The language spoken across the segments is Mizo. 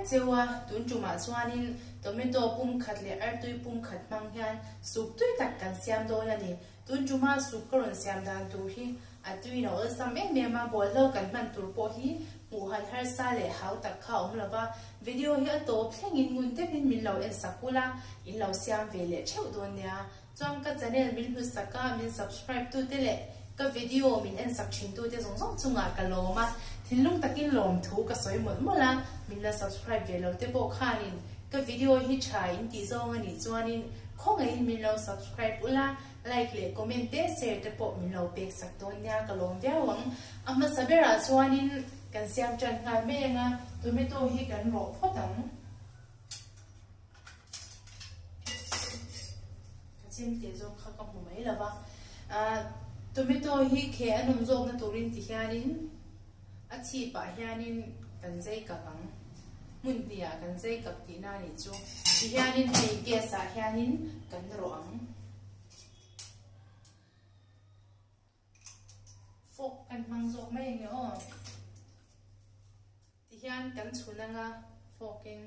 vek cheu a, tun tumah chuanin tomato pum khat leh artui pum khat hmang hian soup tui tak kan siam dawn a ni. Tun tuma soup ka rawn siam dan tur hi a tuiin a awlsam em em a, bawlhlo kan hman tur pawh hi hmuh han harsa leh hau tak kha a awm lo va, video hi a tawp thlengin ngun deuhin min lo en sak ula, in lo siam ve leh theuh dawn nia. Chuan ka channel min hlut sak a, min subscribe tute leh ka video min en sak thin tute zawng zawng chungah ka lawm a, thinlung takin lawm thu ka sawi mawlh mawlh a, min la subscribe ve lo te pawh khanin ka video hi tha in tih zawng a nih chuanin khawngaihin min lo subscribe ula, like leh comment te share te pawh min lo pek sak dawn nia ka lawm viau ang. A hmasa berah chuanin kan siam tan nghal mai ang a, tomato hi kan rawh phawt ang. Ka chim tih zawk kha ka hmu mai lo va. Tomato hi kheh a nawm zawkna turin ti hianin a chhipah hianin kan zai kap ang. Hmun hnihah kan zai kap tihna a nih chu. Ti hianin hei gas ah hianin kan rawh ang. Fork kan hmang zawk mai ang e aw. Ti hian kan chhun anga fork in.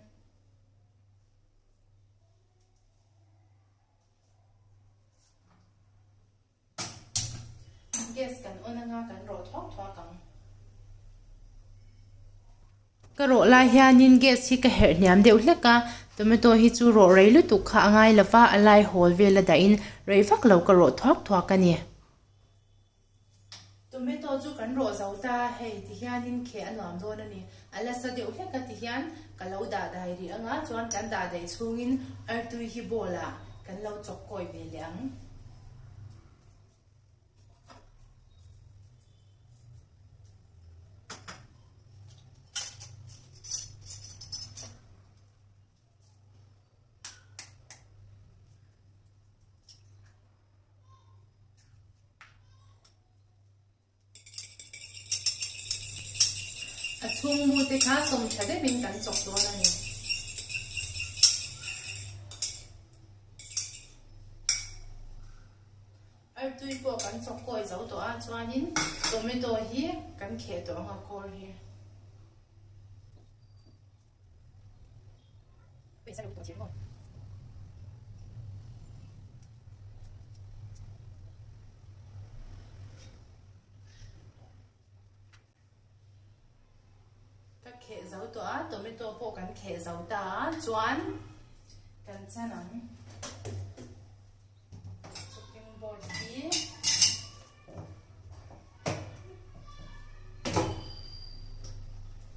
Gas kan on anga kan rawh thuak thuak ang. Ka rawh lai hianin gas hi ka herh hniam deuh hlek a, tomato hi chu rawh rei lutuk kha a ngai lova, a lai hawl vel a dahin rei vak lo ka rawh thuak thuak a ni. Tomato chu kan rawh zo ta, hei ti hianin kheh a nuam dawn a ni. A la sa deuh hlek a ti hian ka lo dah dai rih anga chuan kan dah daih chhungin artui hi bowl ah kan lo chawk kawi ve leh ang. A chhung mu te kha sawm tha deuhin kan chawk dawn a ni. Artui pawh kan chawk kawi zo tawh a, chuanin tomato hi kan kheh tawh ang a kawr hi. Ka kheh zo tawh a, tomato pawh kan kheh zo ta a, chuan kan chan ang. Chopping board hi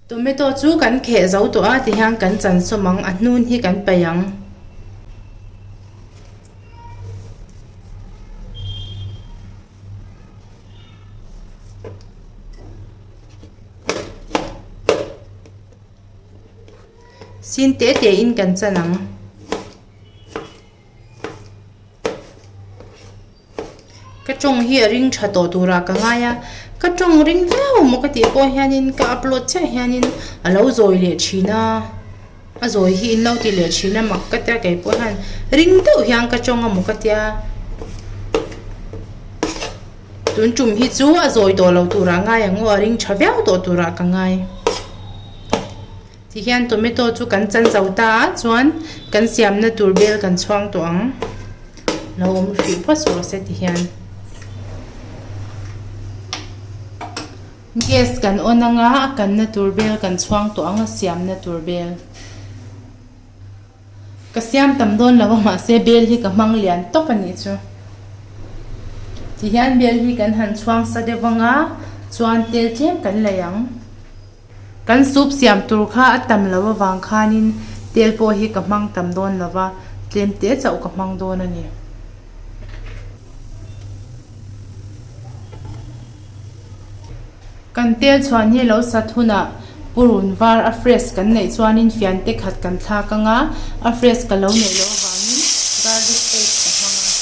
Tomato chu kan kheh zo tawh a tihian kan chan sawm ang a hnun hi kan paih ang. Sin te te in kan chan ang. Ka tawng hi a ring tha tawh turah ka ngai a, ka tawng ring viau maw ka tih pawh hianin ka upload chiah hianin a lo zawi leh thin a, a zawi hi in lo ti leh thin a mak ka tia kei pawh hian ring deuh hian ka tawng a maw ka tia tun tum hi chu a zawi tawh lo turah ngai ang aw a ring tha viau tawh turah ka ngai. Tihian tomato chu kan chan zo ta a chuan kan siamna tur bel kan chhuang tawh ang lo awm hrih phawt rawh se tihian gas kan on anga a kanna tur bel kan chhuang tawh ang a siamna tur bel ka siam tam dawn lo a mahse bel hi ka hmang lian tawp a nih chu tihian bel hi kan han chhuang sa deuh anga chuan tel tlem kan lei ang. Kan soup siam tur kha a tam lo avang khanin tel pawh hi ka hmang tam dawn lo va, tlem te chauh ka hmang dawn a ni. Kan tel chhuan hi lo sat hunah purun var a fresh kan neih chuanin fian te khat kan thlak ang a, a fresh ka lo neih loh avangin garlic paste ka hmang a.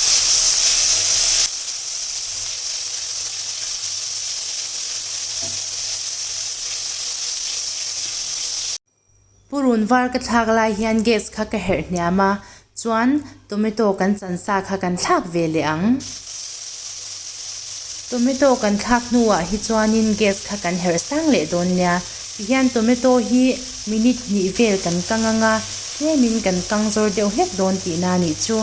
Purun var ka thlak lai hian gas kha ka herh hniam a, chuan tomato kan chan sa kha kan thlak ve leh ang. Tomato kan thlak hnuah hi chuanin gas kha kan herh sang leh dawn nia. Tihian tomato hi minute hnih vel kan kang anga tlemin kan kang zawr deuh hlek dawn tihna a nih chu.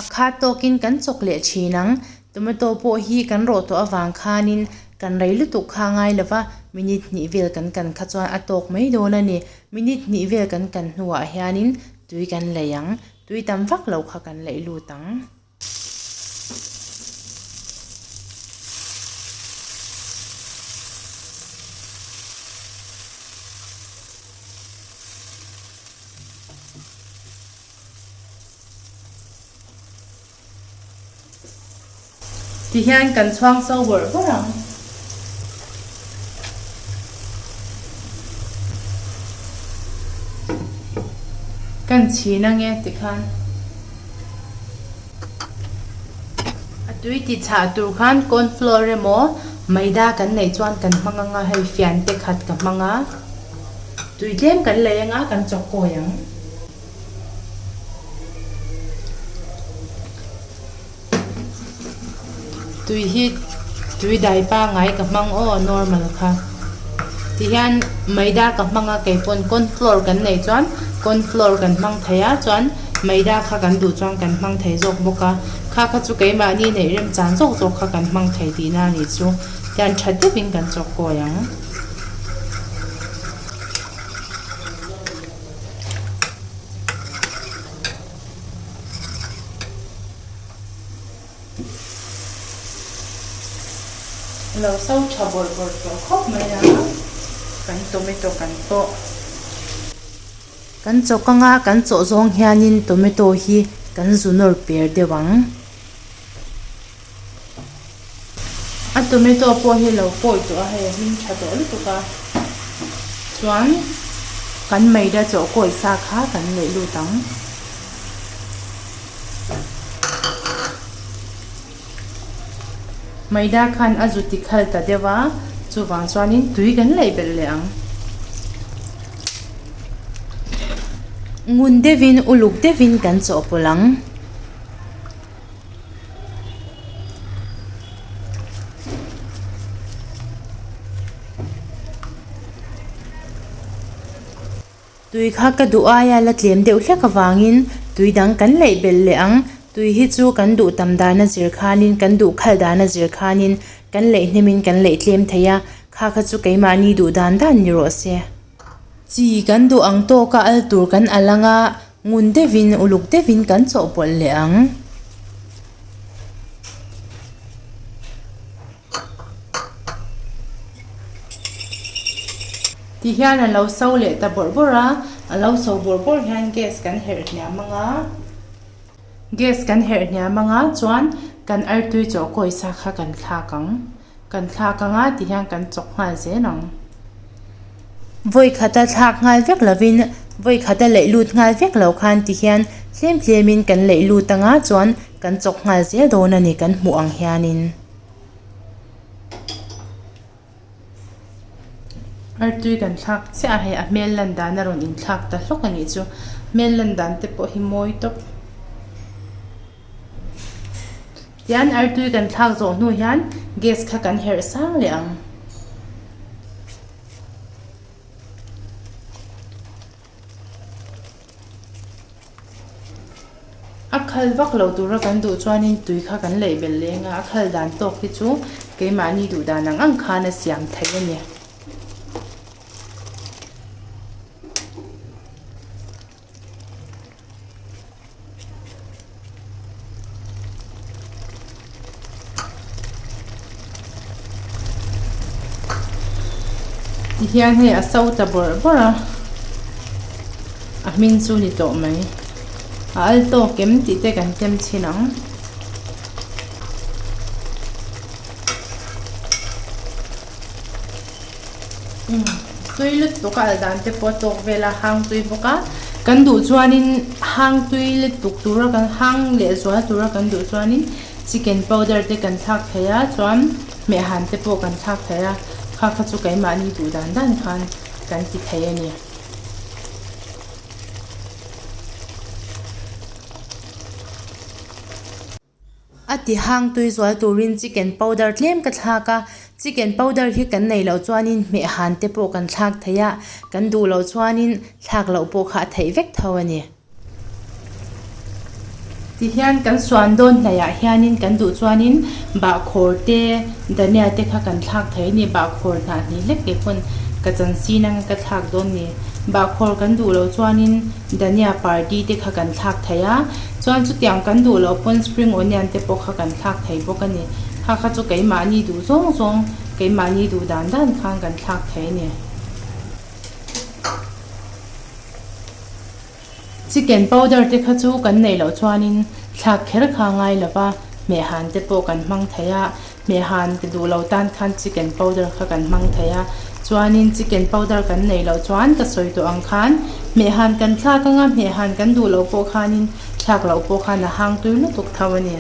A khat tawkin kan chawk leh thin ang. Tomato pawh hi kan rawh tawh avang khanin kan rei lutuk kha ngai lova minute hnih vel kan kan kha chuan a tawk mai dawn a ni. Minute hnih vel kan kan hnuah hianin tui kan lei ang. Tui tam vak lo kha kan leih lut ang. Tihian kan chhuang so bawrh bawrh ang. Kan chhin ange tikhan a tui ti chhah tur khan corn flour emaw maida kan neih chuan kan hmang anga hei fian te khat ka hmang a tui tlem kan lei anga kan chawk kawi ang. Tui hi tui dai pangai ka hmang aw normal kha tihian maida ka hmang a keipawn corn flour kan neih chuan corn flour kan hmang thei a chuan maida kha kan duh chuan kan hmang thei zawk bawk a kha kha chu keimahni neih remchan zawk zawk kha kan hmang thei tihna a nih chu tihian tha deuhin kan chawk kawi ang. Lo so tha bawrh bawrh tawh khawp mai a, kan tomato kan pawh. Kan chaw kanga kan chawh zawng hianin tomato hi kan zu nawr per deuh ang. A tomato pawh hi lo pawi tawh a hei a hming tha tawh lutuk a chuan kan maida chaw kawi sa kha kan leih lut ang. Maida khan a zu ti khal ta deuh a chuvang chuanin tui kan leih belh leh ang. Ngun deuhin uluk deuhin kan chawhpawlh ang. Tui kha ka duh aia la tlem deuh hlek avangin tui dang kan leih belh leh ang. Tui hi chu kan duh tam dana zir khanin kan duh khal dana zir khanin kan leih hnemin kan leih tlem thei a, kha kha chu keimahni duh dan dan ni rawh se. Chi kan duh ang tawka al tur kan al anga Ngun deuhin, uluk deuhin kan chawhpawlh leh ang. Ti hian a lo so leh ta bawrh bawrh a, a lo so bawrh bawrh hian gas kan herh hniam ang a, gas kan herh hniam ang a chuan kan artui chawhkawi sa kha kan thlak ang. Kan thlak ang a ti hian kan chawk nghal zel ang. Vawi khata thlak nghal vek lovin vawi khata leih lut nghal vek lo khan ti hian tlem tlemin kan leih lut ang a chuan kan chawk nghal zel dawn a ni kan hmuh ang hianin. Artui kan thlak chiah a hei a hmel lan dan a rawn inthlak ta hlawk a nih chu hmel lan dan te pawh hi mawi tawp. Tian artui kan thlak zawh hnu hian gas kha kan herh sang leh ang. A khal vak lo tura kan duh chuanin tui kha kan leih belh leng a, a khal dan tawk hi chu keimahni duh dan ang ang khan a siam theih a ni. Tihian hei a so ta bawrh bawrh a a hming chu ni tawh mai a al tawk em tih te kan tem chhin ang. Tui lutuk a al dan te pawh a tawk vel a hang tui bawk a kan duh chuanin hang tui lutuk tura kan hang leh zual tura kan duh chuanin chicken powder te kan thlak thei a chuan hmehhan te pawh kan thlak thei a kha kha chu keimahni duh dan dan khan kan ti thei a ni. A ti hang tui zual turin chicken powder tlem ka thlak a, Chicken powder hi kan neih loh chuanin hmeh han te pawh kan thlak thei a, kan duh loh chuanin thlak loh pawh kha a theih vek tho a ni. Tihian kan suan dawn hnaihah hianin kan duh chuanin bahkhawr te dhania te kha kan thlak thei a ni. Bahkhawr hnah hnih hlek ke pawn ka chan sin anga ka thlak dawn ni. Bahkhawr kan duh loh chuanin dhania pardi te kha kan thlak thei a, chuan chutiang kan duh loh pawn spring onion te pawh kha kan thlak thei bawk a ni. Kha kha chu keimahni duh zawng zawng, keimahni duh dan dan khan kan thlak thei a ni. Chicken powder te kha chu kan neih loh chuanin thlak kher kha ngai lo va, hmehhan te pawh kan hmang thei a, hmehhan duh lo tan khan chicken powder kha kan hmang thei a, chuanin chicken powder kan neih loh chuan ka sawi tawh ang khan hmehhan kan thlak anga hmehhan kan duh loh pawh khanin thlak loh pawh khan a hang tui lutuk tho a ni.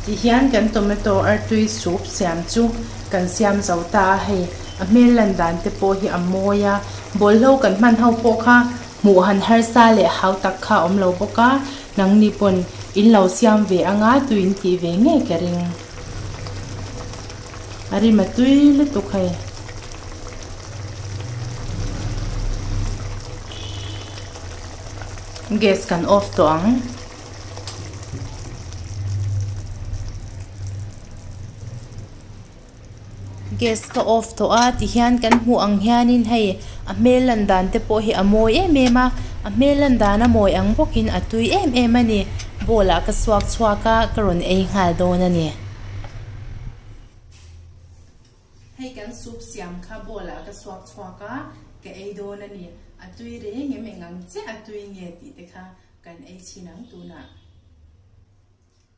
Tihian kan tomato artui soup siam chu kan siam zo ta a hei. A hmel lan dan te pawh hi a mawi a, bawlhlo kan hman ho pawh kha hmuh han harsa leh hau tak kha a awm lo bawk a, nangni pawn in lo siam ve anga tui in tih ve ngei ka ring. A rim a tui lutuk hei. Gas kan off tawh ang. Gas ka off tawh a tihian kan hmuh ang hianin hei a hmel lan dan te pawh hi a mawi em em a a hmel lan dan a mawi ang bawkin a tui em em a ni bowl ah ka suak chhuak a ka rawn ei nghal dawn a ni. Hei kan soup siam kha bowl ah ka suak chhuak a ka ei dawn a ni a tui reng em eng ang chiah a tui nge tih te kha kan ei chhin ang tunah.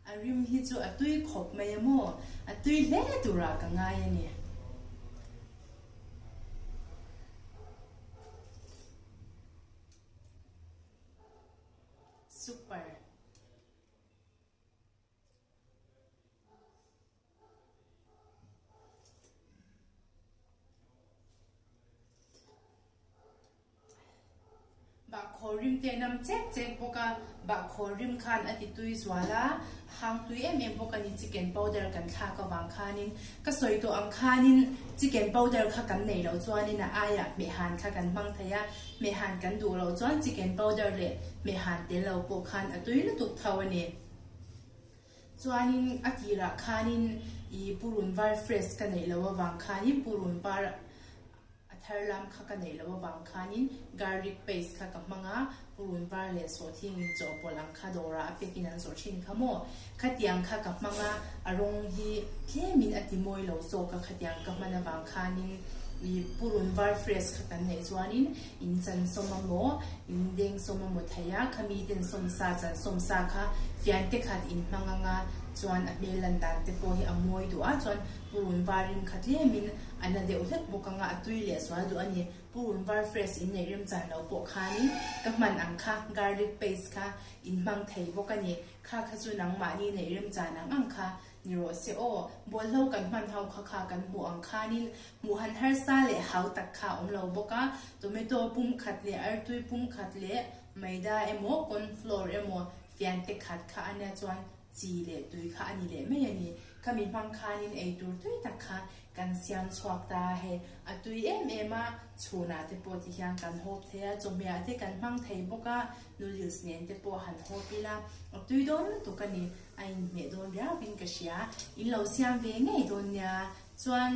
A rim hi chu a tui khawp mai a maw? A tui hle turah ka ngai a ni. Super. Bahkhawr rim te nam chek chek bawk a, bahkhawr rim khan a ti tui zual a, hang tui em em bawk a ni chicken powder kan thlak avang khanin ka sawi tawh ang khanin chicken powder kha kan neih loh chuanin a aiah hmehhan kha kan hmang thei a, hmehhan kan duh loh chuan chicken powder leh hmehhan tel lo pawh khan a tui lutuk tho a ni. Chuanin a tirah khanin ih purun var fresh ka neih loh avang khanin purun var a thar lam kha ka neih loh avang khanin garlic paste kha ka hmang a, purun var leh sawhthing in chawhpawlh ang kha dawrah a pack in an zawrh thin kha maw? Khatiang kha ka hmang a, a rawng hi tlemin a ti mawi lo zawk a khatiang ka hman avang khanin ih purun var fresh kha kan neih chuanin in chan sawm a maw, in deng sawm a maw thei a, khami ten sawm sa chan sawm sa kha fian te khat in hmang anga chuan a hmel lan dan te pawh hi a mawi duh a chuan purun var rim kha tlemin a na deuh hlek bawk anga a tui leh sual duh a ni. Purun var fresh in neih rem chan lo pawh khanin ka hman ang kha garlic paste kha in hmang thei bawk a ni. Kha kha chu nangmahni neih rem chan ang ang kha ni rawh se aw. Bawlhlo kan hman ho kha kha kan hmuh ang khanin hmuh han harsa leh hau tak kha a awm lo bawk a. Tomato pum khat leh artui pum khat leh maida emaw corn flour emaw fian te khat kha a nia chuan chi leh tui kha a ni leh mai a ni. Khami hmang khanin ei tur tui tak kha kan siam chhuak ta a hei. A tui em em a, chhunah te pawh ti hian kan hawp thei a, chawhmehah te kan hmang thei bawk a, noodles nen te pawh han hawp ila a tui dawn lutuk a ni. A inhmeh dawn riauin ka hria. In lo siam ve ngei dawn nia. Chuan.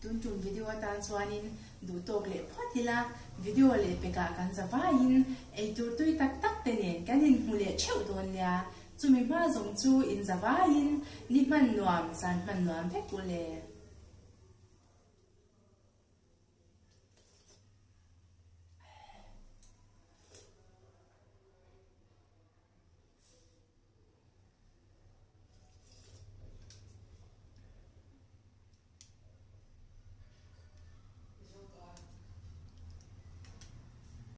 Tun tum video atan chuanin duh tawk leh phawt ila, video leh pekah kan za vaiin eitur tui tak tak te nen kan inhmu leh theuh dawn nia. Chumi hma zawng chu in za vaiin ni hman nuam, zan hman nuam vek u le.